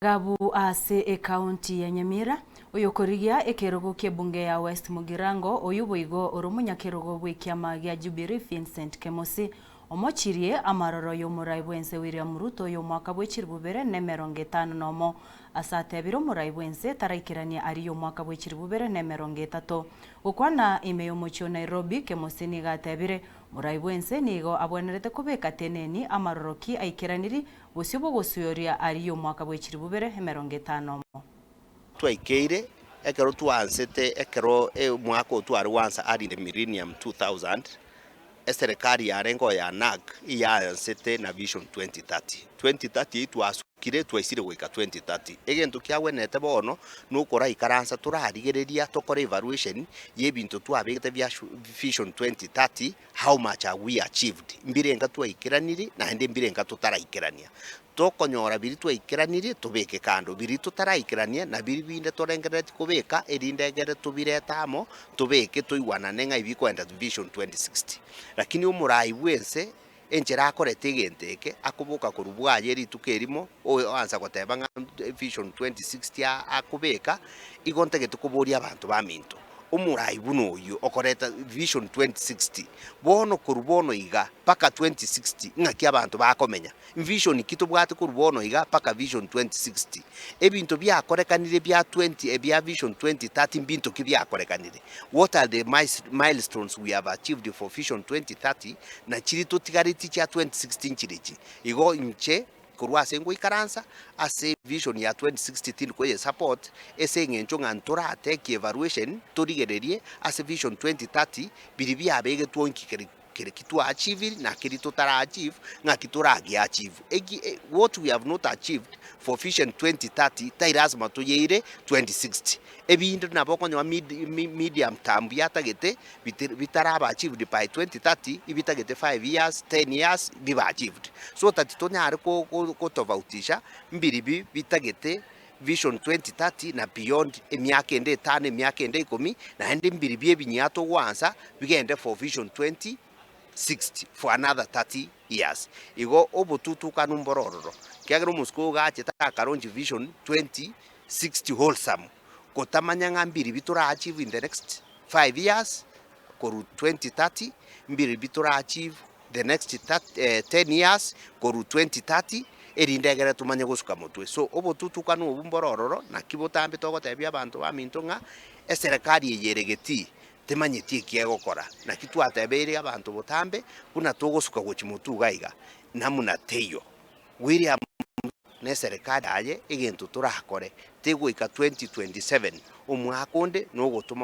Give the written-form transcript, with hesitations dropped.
Gabu ase ekaunti ya Nyamira, oyokorigia ekerogo ki'ebunge ya West Mugirango, oyio boigo ore omonyakerogo bw'ekiama gia Jubilee Vincent Kemosi, omochirie amaroro y'omorai bw'ense William Ruto y'omwaka bwe chilifu bibere na emerongo etano nomo, ase atebire omorai bw'ense taraikerania aria y'omwaka bwe chilifu bibere na emerongo etato. Gokwana ime y'omochie o Nairobi, Kemosi nigo atebire, Morai bw'ense nigo abwenerete kobeka teneni amaroro ki aikeraniri Bosio bw'ogosuoria aria omwaka bwe chilifu bibere 50. Twaikeire ekero twaansete ekero omwaka oo tware gwansa early in the millennium 2000, eserekari yarenge oo ya NARC iyaansete na vision 2030. 2030 eyio twasukire twaisire goika 2030. Egento kiagwenerete bono nokoraikaransa torarigereria tokore evaluation ya ebinto twabegete bia vision 2030 How much have we achieved? Mbirenga twaikeranirie naende mbirenga totaraikerania. Tokonyora biria twaikeranirie tobeke kando, biria totaraikerania na biria binde torengereretie kobeka erinde egere tobirete amo tobeke toigwanane ng'a ebi bikoenda vision 2060. Lakini omorai bwense enchera akorete egento eke akoboka korwa bwaye rituko erimo oansa goteba ng'a vision 2060 akobeka, igo ntagete koboria abanto baminto. Omorai buna oyio okoreta Vision 2060, bono korwa bono iga mpaka 2060 ng'aki abanto bakomenya? Vision ki tobwate korwa bono iga mpaka Vision 2060? Ebinto biakorekanire bia 20 ebia Vision 2030 mbinto ki biakorekanire? What are the milestones we have achieved for Vision 2030 na chiri totigaretie chia 2060 nchirechi? Igo inche. Korwa ase ngoikaransa ase vision ya 2060 tindi koye support ase eng'encho ng'a ntoratake evaluation torigererie ase vision 2030 biria biabegetwe onki keri keri ki twa achieviri na keri totara achieve ng'aki toragia achieve eki what we have not achieved for vision 2030 tai lasima toyeire 2060. Ebinde nabo okonyora mid medium term biatagete bitaraba achieved by 2030, ibitagete 5 years, 10 years bibe achieved. So that tonyare gotofautisha mbiribi bitagete vision 2030 na beyond emiaka ende etano, emiaka ende ikomi, naende mbiribi ebinyia togoansa bigende for vision 2060 for another 30 years. Igo obotutukanu mboro ororo, ekiagera omosike oyo gachete akalaunch vision 2060 wholesome. Gotamanya ng'a mbiribi tora achieve in the next 5 years korwa 2030, mbiribi tora achieve the next 10 years korwa 2030, erinde egere tomanye gosuka motwe. So obotutukanu obwo mbore ororo, naki botambe togotebia abanto baminto ng'a eserekari eye ere getii, temanyeti eki egokora. Naki twatebeire abanto botambe buna togosuka gochia motwe iga iga, namuna teiyo. William neserekari yaye egento torakore tegoika 2027 omwaka onde nogotoma.